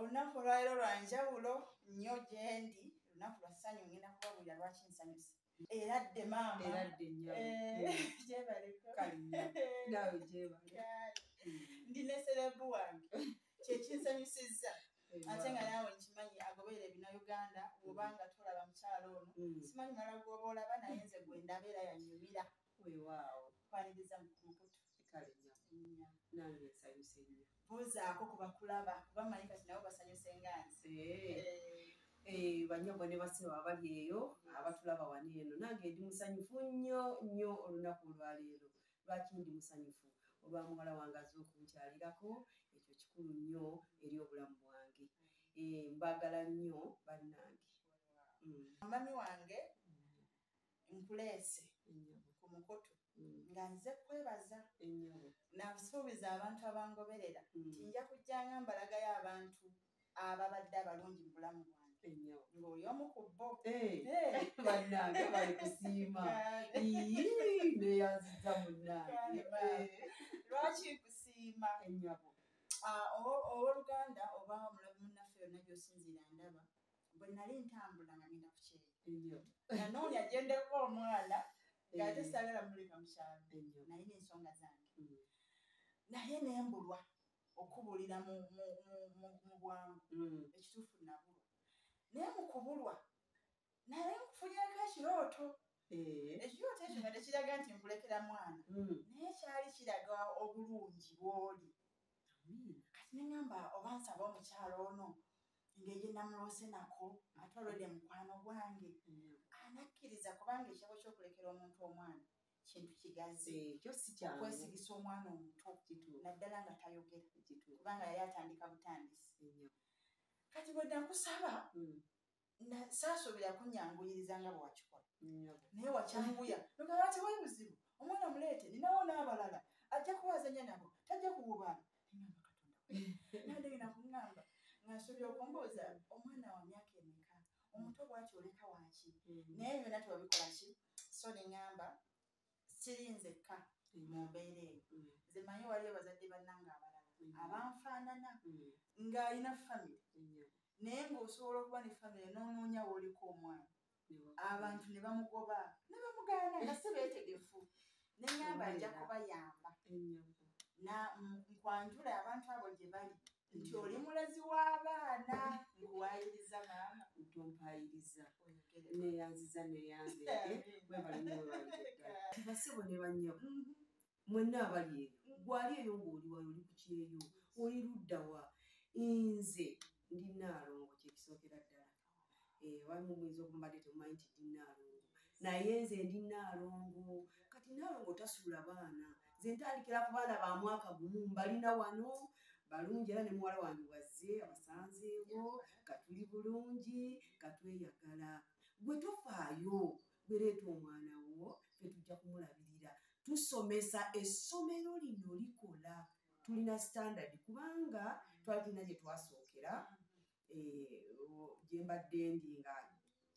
Olunaku olwaleero lwa njawulo nnyo gye ndi, lunaku lwa ssanyu. Ngenda kubabuulira lwaki nsanyuse. Era dde maama. Era dde nnyabo. Gyebaleko. Kale nnyabo. Naawe gyebale. Ndi ne celeb wange, kyekinsanyusizza. Ate nga naawe nkimanyi agoberera Ebinnauganda, bw'obanga tolaba mukyalo ono, simanyi mulala gwoba olaba, naye nze gwe ndaba era yanyumira. Weewaawo. Kwaniriza mu mukutu. Kale nnyabo. Nange nsanyuse nnyo. Buuzaako ku bakulaba, kuba manyi kati nabo basanyuse nga nze. Bannyabo ne bassebo abali eyo abatulaba wano eno, nange ndi musanyufu nnyo nnyo olunaku olwaleero. Lwaki ndi musanyufu? Olwa muwala wange azze okunkyalirako. Ekyo kikulu nnyo eri obulamu bwange. Mbaagala nnyo bannange. Mummy wange, nkuleese ku mukutu nga nze kwebaza. Nasuubiza abantu abangoberera nti nja kujjanga mbalagayo abantu ababadde abalungi mu bulamu bwange, ng'oli omu ku bo. Bannange, bali kusiima. Neyanziza munnange. Lwaki nkusiima? Ennyabo. Owooluganda oba omulabi munnaffe yonna gy'osinziira ndaba, bwe nali ntambula nga ngenda ku kyeyo, nanoonya gyendeko omwana ng'ate saagala muleka mu kyalo, nalina ensonga zange, naye nembulwa okubulira mu bwangu. Ekituufu nabulwa, naye mu kubulwa naye nkufunyeko ekirooto. Ekirooto ekyo nga tekiraga nti nkulekera mwana, naye kyali kiraga obulungi bw'oli. Kati neŋŋamba oba nsaba omukyalo ono engeri gye namuloose nako, ate olwedde mukwano gwange, anakkiriza, kubanga ekirabo ky'okulekera omuntu omwana kintu kigazi. Ekyo si kyangu. Okwesigisa omwana omuto, naddala nga tayogera, kubanga yali atandika butandisi. Kati bwe nakusaba, saasuubira kunnyanguyiriza nga bwe wakikola, naye wakyanguya nogamba nti wali buzibu, omwana muleete, ninawo n'abalala ajja kuwazanya nabo, tajja kuwubaala. Neŋŋamba Katonda, nandegenda kuŋŋamba nga nsuubira okumbuuza omwana wa myaka emeka, omuto bw'ati oleka waaki, naye byonna tewabikola ki. So neŋŋamba siri nzekka mu mbeera eyo. Nze manyi waliyo bazadde bannange abalala abanfaanana ng'alina family, naye ng'osobola okuba ne family n'onoonya w'oliko omwana, abantu ne bamugoba ne bamugaana nga si beetegefu. Neŋŋamba nja kubayamba nkwanjula abantu abo gye bali nti oli mulezi w'abaana. Nkuwaayiriza maama. Tompayiriza, neyanziza, neyanzege, webale nnyo, webalire ddala. Basebo ne bannyabo mwenna abali eyo, gwali eyo ng'oli wayo, oli ku kyeyo, oli luddawa, nze ndi Nnaalongo. Kyekisookera ddala, abamu muyinza okumbadde temumanyi nti ndi Nnaalongo, naye nze ndi Nnaalongo. Kati Nnaalongo tasuula baana. Nze ntandikira ku baana ba mwaka gumu, mbalina wano balungi, era ne muwala wange wazze abasanzeewo nga tuli bulungi nga tweyagala. Gwe tofaayo, gwe leeta omwana wo, ffe tujja kumulabirira. Tusomesa, essomero lino likola, tulina standard, kubanga twali tulina gye twasookera, gye mbadde ndi nga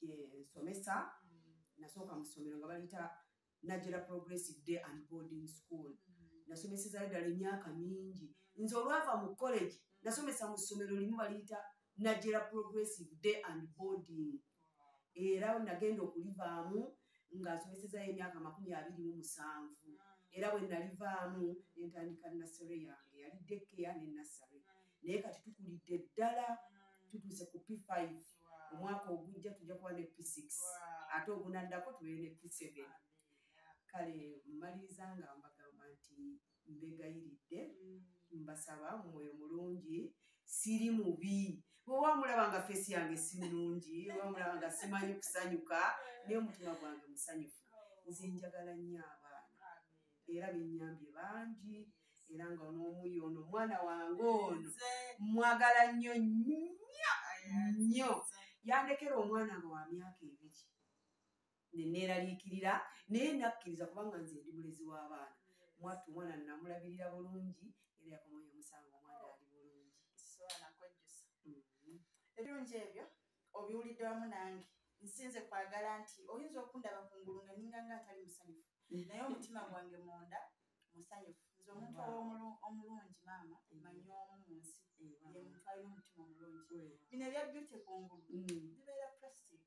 gye nsomesa. Nasooka mu ssomero nga baliyita Nagera Progressive Day and Boarding School. Nasomesezayo ddala emyaka mingi. Nze olwava mu college nasomesa mu ssomero limu baliyita Nagera Progressive Day and Boarding, era nagenda okulivaamu nga nsomesezayo emyaka 27. Era bwe nalivaamu nentandika nursery yange, yali daycare ne nursery, naye kati tukulidde ddala, tutuuse ku P5. Omwaka ogujja tujja kuba ne P6, ate ogunaddako tubeere ne P7. Kale mmaliriza nga mbagamba nti mbegayiridde, mbasaba mu mwoyo mulungi, siri mubi. Bweoba mulaba nga face yange si nnungi, oba mulaba nga simanyi kusanyuka, naye omutima gwange musanyufu. Nze njagala nnyo abaana, era bennyambye bangi, era nga n'omuyi ono omwana wange ono mwagala nnyo nnyo nnyo. Yandekera omwana nga wa myaka 2, neneeraliikirira, naye nakkiriza kubanga nze ndi mulezi w'abaana. Mwattu omwana namulabirira bulungi, era yakomawo yamusanga omwana ali bulungi. Ebirungi ebyo obiwulidde wamu nange. Nsinze kwagala nti oyinza okundaba kungulu nga ninga nga atali musanyufu, naye omutima gwange munda musanyufu. Nze omuntu omulungi maama manyi omu mu nsi, ye muntu alina omutima omulungi. Bino ebya beauty kungulu bibeera plastic,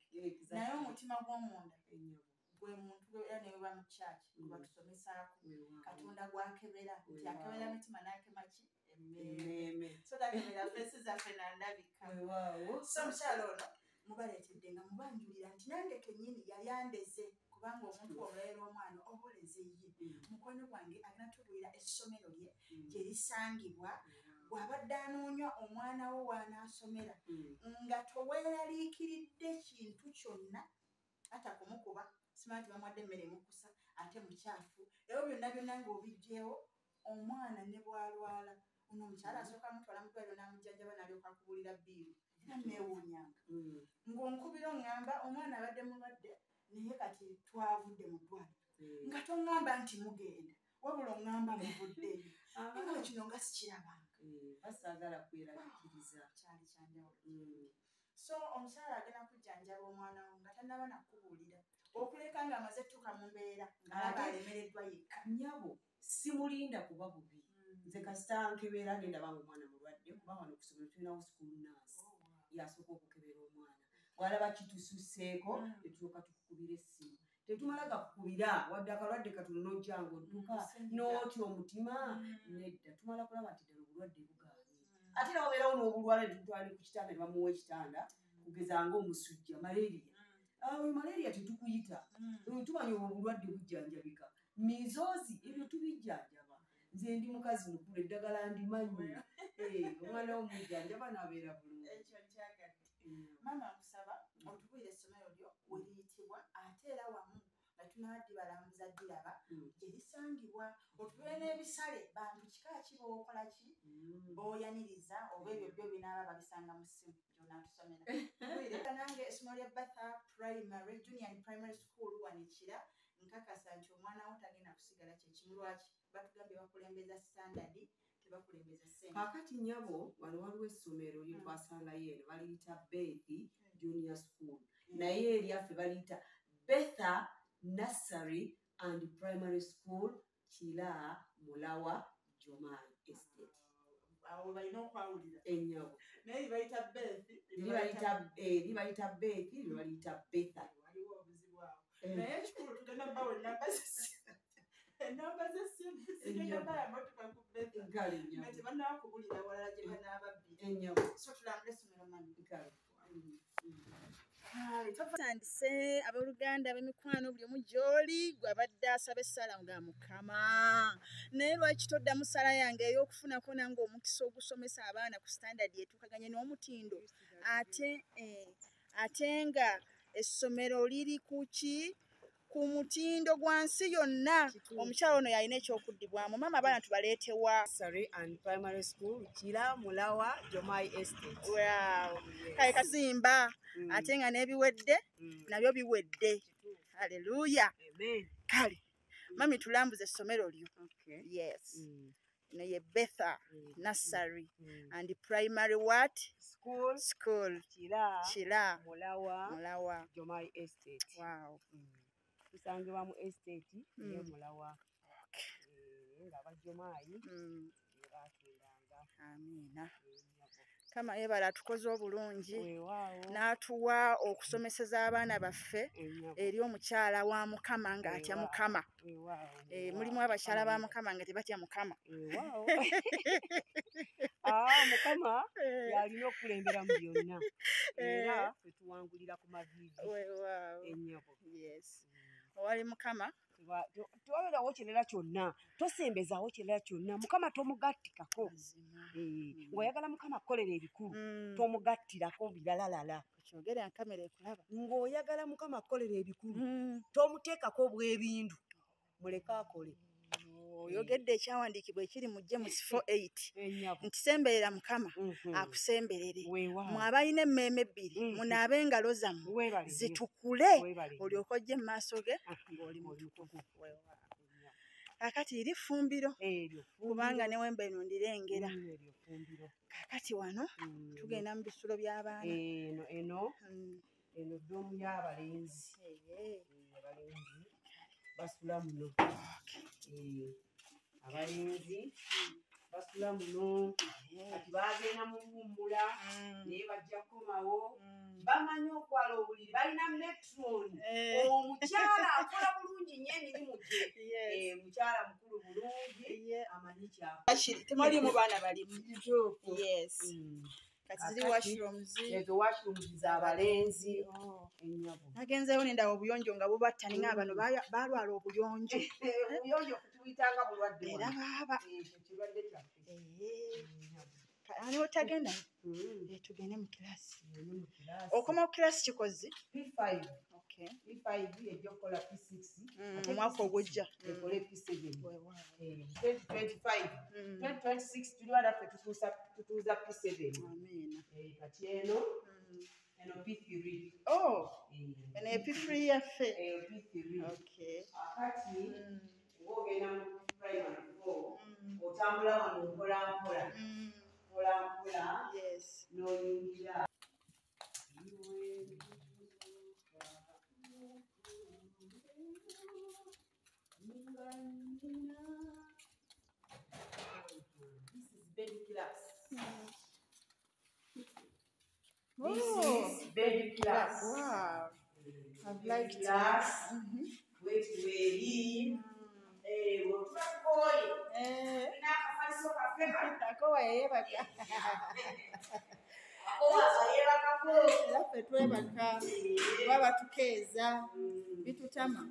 naye omutima gw'omunda gwe muntu era ne bweba mu church gwe batusomesaako, Katonda gwakebera nti akebera mitima n'akema ki emmeeme, so takebera face zaffe nandabika. So omukyala ono mubaleetedde nga mubanjulira nti nange kennyini yali andeze, kubanga omuntu omulala omwana oba oleze ye. Mukwano gwange agenda tubuulira essomero lye gye lisangibwa, bw'abadde anoonya omwana wo w'anaasomera nga toweeraliikiridde kintu kyonna, ata kumukuba, simanyi nti bamuwadde emmere emukusa ate mukyafu, ebyo byonna byonna ng'obiggyewo, omwana ne bw'alwala ono omukyala asooka amutwala mu ddwaliro n'amujjanjaba n'alyoka akubuulira bbiiru. Era neewuunyanga ng'onkubira oŋŋamba omwana abadde mulwadde naye kati twavudde mu ddwaliro, nga toŋŋamba nti mugenda, wabula oŋŋamba muvuddeyo, nga kino nga sikirabanga. Basaagala kweraliikiriza. Kyali kyanjawulo. So omukyala agenda kujjanjaba omwana wo nga tannaba nakubuulira, okuleka ng'amaze ttuuka mu mbeera ng'alaba alemereddwa yekka. Nnyabo, simulinda kuba bubi. Nze kasita nkebeera nendaba nga omwana mulwadde, kuba wano ku ssomero tulinawo school nurse yasooka okukebera omwana, bw'alaba kitususseeko netulyoka tukukubira essimu. Tetumala gakukubira wadde akalwadde katono n'ojja ng'odduka n'otya omutima, nedda, tumala kulaba nti ddala obulwadde bugaanye. Ate era wabeerawo n'obulwala ne tumutwala ne ku kitanda ne bamuwa ekitanda, kugeza ng'omusujja, malaria. Oyo malaria tetukuyita, tumanya obwo obulwadde bujjanjabika. Measles ebyo tubijjanjaba. Nze ndi mukazi mukulu, eddagala ndimanyi. Omwana wo mujjanjaba n'abeera bulungi. Ekyo nkyagadde. Maama, nkusaba otubuulire essomero lyo we liyitibwa, ate era wamu nga tunaba balambuza ddiraba gye lisangibwa, otubuulire n'ebisale, bantu kika ki b'okola ki b'oyaniriza, oba ebyo byo binaaba babisanga mu ssimu gy'onaatusomera. Tubuulire nange essomero lya Betha Primary Junior and Primary School wano e Kira. Nkakasa nti omwana wo tagenda kusigala kyekimu. Lwaki? Batugambye bakulembeza standard, tebakulembeza ssente. Kaakati nnyabo, wano waliwo essomero lye twasangayo eno, baliyita Beth Junior School, naye eryaffe baliyita Betha Nursery and Primary School, Kira, Mulawa, Jomai Estate. Awo balina okwawulira. Ennyabo. Naye libayita Beth? Libayita Beth, libaliyita Betha. Waliwo obuzibu awo, naye ekikulu tugenda bawa enamba z'essimu zigenda bayamba otuka ku Betha nga tebannabakubulira walala gye banaababbira. Ennyabo. So tulambule essomero, mami. Kale. Tandise abooluganda, ab'emikwano, buli omu gy'oli gwe abadde asaba essala nga Mukama, naye lwaki toddamu ssala yange ey'okufunako nange omukisa ogusomesa abaana ku standard etuukaganye n'omutindo, ate nga essomero liri ku ki, ku mutindo gwa nsi yonna? Omukyala ono yalina ekyokuddibwamu. Maama, abaana tubaleetewa? Nursery and Primary School, Kira, Mulawa, Jomai Estate. Wow. Kale kazimba ate nga n'ebiwedde nabyo biwedde. Haleluya. Kale mami, tulambuze essomero lyo. Yes, eno ye Betha Nursery and Primary what? School. School. Kira. Kira. Mulawa. Mulawa. Jomai Estate. Wow. Tusangibwa mu estate ye Mulawa. Nga abajomayi batundanga. Amiina. Kama yebala atukoze obulungi n'atuwa okusomeseza abaana baffe eri omukyala wa Mukama ng'atya Mukama. Mulimu abakyala ba Mukama nga tebatya Mukama. Mukama yalina okukulembera mu byonna, era fetuwangulira ku maviivi. Ennyabo. Yes, owali Mukama. Tewabeerawo kirala kyonna, tosembezaawo kirala kyonna, Mukama tomugattikako. Ng'oyagala Mukama akukolera ebikulu, tomugattirako biralalala. Kyogera kamera ekulaba. Ng'oyagala Mukama akukolera ebikulu, tomuteekako obwebindu, muleke akole. Oyogedde ekyawandiikibwa ekiri mu James 4:8 nti semberera Mukama akusemberere. Mwe abalina emmeeme ebbiri, munaabe engalo zammwe zitukule, olyoke ojje mu maaso ge ng'oli mutukuvu. Kaakati eri ffumbiro, kubanga ne wemba eno ndirengera. Kaakati wano tugenda mu bisulo by'abaana. Eno dorm y'abalenzi. Abalenzi basula muno. Abalenzi Basula muno. Kati bagenda mu wummula naye bajja kukomawo. Bamanyi okwala obuliri, balina matron. Omukyala akola bulungi nnyo emirimu gye. Mukyala mukulu bulungi, amanyi ky'akola. Temwalimu baana balimu. Yes. Kati ziri washrooms. Ezo washrooms z'abalenzi. Nagenzeeyo nendaba obuyonjo nga bubatta, ninga bano balwala obuyonjo. Obuyonjo kutuyitanga bulwadde. Era baaba. Ekyo kirwadde kyaffe. Ani otagenda? Tugende mu kilasi. Okoma ku kilasi kikozi? P5. Okay. P5 ejja okukola P6. Omwaka ogujja. Ekole P7. 2025. 2026 tuli wala ffe tutuuza P7. Amiina. Kati eno eno P3. Oh, eno P3 yaffe. P3. Okay. Akati ng'ogenda mu primary 4 otambula wano mpola mpola. Mpola mpola. Yes. N'oyingira. This is baby class. This is baby class. Wow. I've liked class. Wait, wait. Era ffe twebaka, baba tukeeza, bitutama.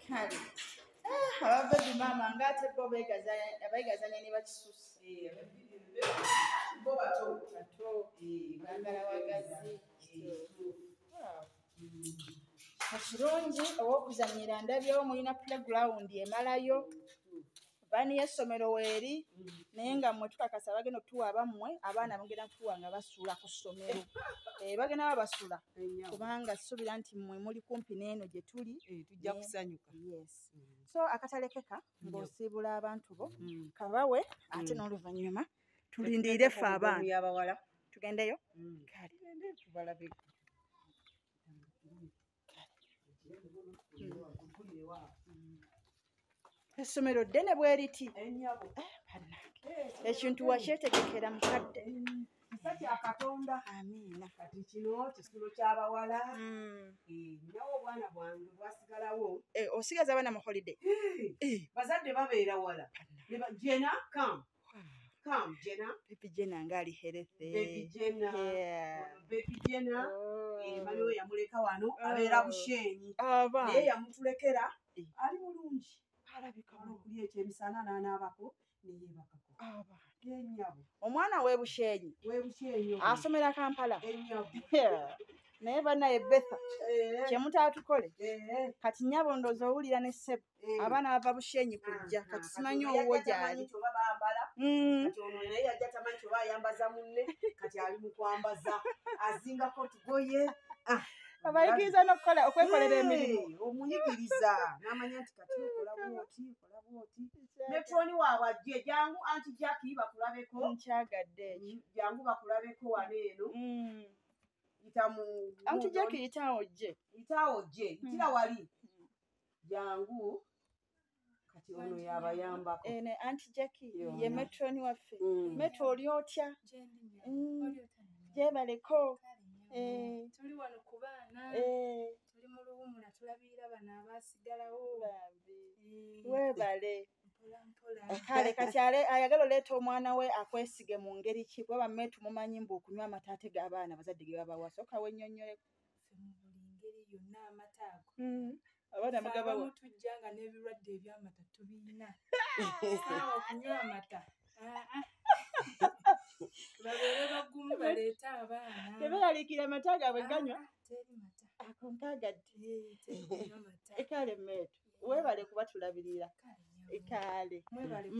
Kale. Ababebi maama ng'ate bo beegazanya ne bakisusa. Bo bato. Bato. Bambala wagazi. Kirungi ow'okuzannyira ndabyewo mulina playground emalayo. Vaani y'essomero weeri naye nga mmwe tukakasa bagenda okutuwa abammwe abaana bagenda kutuwa nga basula ku ssomero. Bagenda babasula kubanga ssuubira nti mmwe muli kumpi n'eno gye tuli. Tujja kusanyuka. Yes. So akatalekeka ng'osiibula abantu bo kabawe ate n'oluvannyuma tulindirire ffe abaana. Tugendeyo? Kale. Tubalabeko. Essomero ddene bwe riti. Ekintu wakyetegekera mukadde. Kisa kya Katonda. Amiina. Kati kino kisulo ky'abawala. Ninawo obwana bwange bwasigalawo. Osigaza abaana mu holiday? Bazadde babeera wala. Jena, come. Come, Jena. Baby Jena ng'ali healthy. Baby Jena. Baby Jena. Mami we yamuleka wano abeera Bushenyi. Naye yamutulekera ali bulungi. Alabika okulya ekyemisana n'anaabako ne yeebakako. Ennyabo. Omwana w'e Bushenyi. W'e Bushenyi. Asomera Kampala. Ennyabo. Naye bannaye Betha. Kye mutaatukole. Kati nnyabo ndowooza owulira ne ssebo. Abaana bava Bushenyi kujja. Kati simanyi owuwo gy'ali. Kati oba bambala. Kati ono naye yajja tamanyi oba ayambaza munne. Kati ali mu kwambaza. Azingako tugoye. Abayigiriza n'okukola okwekolera emirimu. Omuyigiriza n'amanya nti kati okola bw'oti, okola bw'oti. Metroni waabwe ajje, jangu Aunty Jackie bakulabeko. Nkyagadde ekyo. Jangu bakulabeko wano eno. Yita mu Aunty Jackie yitaawo ojje. Yitaawo ojje, yitira wali. Jangu kati ono y'abayambako. Eno Aunty Jackie ye metroni waffe. Metro oli otya? Gyebaleko. Tuli wano ku baana, tuli mu luwummula tulabirira bano abaasigalawo. Weebale. Mpola mpola. Kale kati ayagala oleeta omwana we akwesige mu ngeri ki? Kuba bammeetu mumanyi mbu okunywa amata ate g'abaana abazadde ge babawa. Sooka wennyonnyoleko. Ffe mu buli ngeri yonna amata ago. Abaana mugabawa. Abamu tujja nga n'ebirwadde eby'amata tubirina. Ssaawa okunywa amata. Babeere bagumu baleete abaana. Tebeeraliikirira amata gaabwe ganywa. Teri mata. Ako nkaagadde. Teri kunywa mata. Kale mmeetu weebale kuba tulabirira. Kale.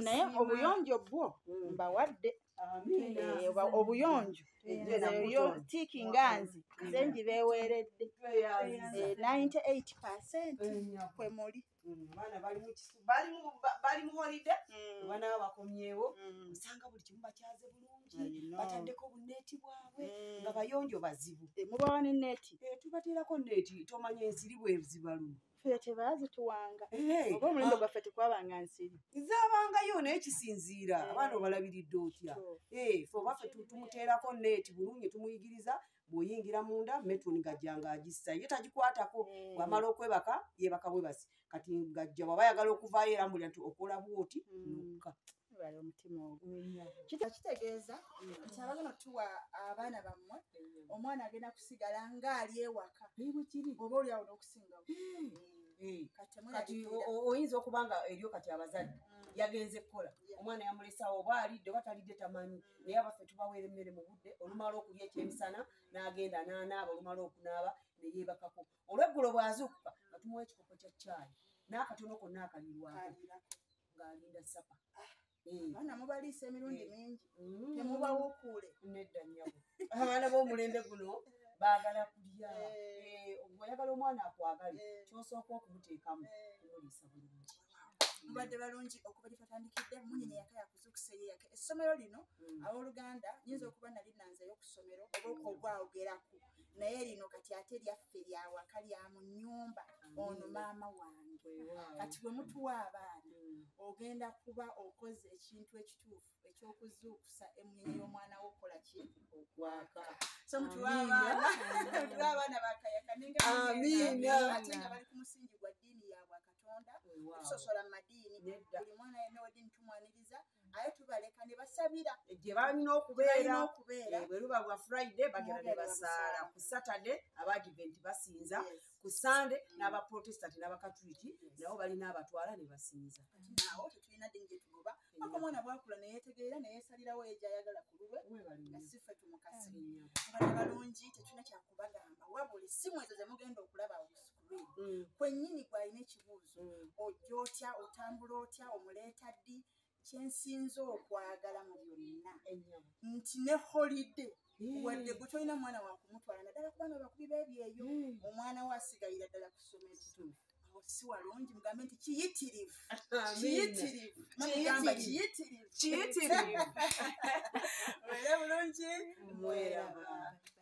Naye Kusiima. obuyonjo bwo mbawadde. Obuyonjo. Yo tiiki nga nze nze ngibeeweeredde. 98% kwe muli. Abaana bali mu holiday. Banaaba bakomyewo, osanga buli kimu bakyaze bulungi, bataddeko obuneeti bwabwe nga bayonjo bazibu. Mubawa ne neeti? Tubateerako neeti, tomanya ensiri bwe zibaluma. Ffe tebaazituwanga. Oba omulembe gwaffe tekwabanga nsiri. Zaabangayo naye kisinziira abaana obalabiridde otya. Ffe obaffe tumuteerako neeti bulungi, tumuyigiriza bw'oyingira munda metron ng'ajja ng'agissa, ye tagikwatako, bw'amala okwebaka yeebaka bwebasi. Kati ng'ajja bw'aba ayagala okuvaayo era mbulira nti okola bw'oti nokka. Omutima ogwo kitegeeza nti abagenda otuwa abaana bammwe, omwana agenda kusigala ng'ali ewaka oba oli awo n'okusingawo. Kati oyinza okuba nga eryo kati abazadde yagenze kukola, omwana yamulesawo oba alidde oba talidde tamanyi, naye abaffe tubaweera emmere mu budde, olumala okulya ekyemisana n'agenda n'anaaba, olumala okunaaba ne yeebakako. Olweggulo bw'azuukuka nga tumuwa ekikopo kya caayi n'akatono konna akalirwako ng'alinda sapa. Abaana mubaliisa emirundi mingi, temubawukuule. Nedda nnyabo, abaana b'omulembe guno baagala kulya. Oyagala omwana akwagale, ky'osooka okumuteekamu kumuliisa bulungi. Mubadde balungi okuva gye twatandikidde. Munyenye yaka yakuzuukusa eyeyaka essomero lino. Abooluganda, nyinza okuba nali nanzeeyo ku ssomero oba ogwawogerako, naye lino kati ate lyaffe lyawaka, lya mu nnyumba. Ono maama wange. Kati bwe mutuwa abaana, ogenda kuba okoze ekintu ekituufu ekyokuzuukusa emunyenye y'omwana wo okukola ki? Okwaka. So mutuwe abaana bakayaka ate nga bali ku musingi gwa ddiini yaabwe Katonda. Tusosola mu madiini, buli mwana yenna ow'eddiini tumwaniriza, aye tubaleka ne basabira gye balina okubeera. Bwe luba lwa Friday bagenda ne basaala, ku Saturday Abadvent basinza, ku Sunday n'Abaprotestant n'Abakatuliki nabo balina abatwala ne basinza. Naawo tetulina ddiini gye tugoba, paka omwana bwakula neyeetegeera neyeesalirawo ye gy'ayagala ku lulwe, nga si ffe tumukase. Mubadde balungi, tetulina kyakubagamba, wabula essimu ezo ze mugenda okulaba awo ku screen kwennyini gw'alina ekibuuzo, ojja otya, otambula otya, omuleeta ddi? Kyensinza okwagala mu byonna nti ne holiday, wadde gwe tolina mwana wakumutwala, naddala ku baana bakubi b'ebyeyo, omwana we asigayira ddala ku ssomero, awo si walungi. Mugambe nti kiyitirivu, kiyitirivu, mugamba kiyitirivu, kiyitirivu. Mubeere bulungi, mweraba.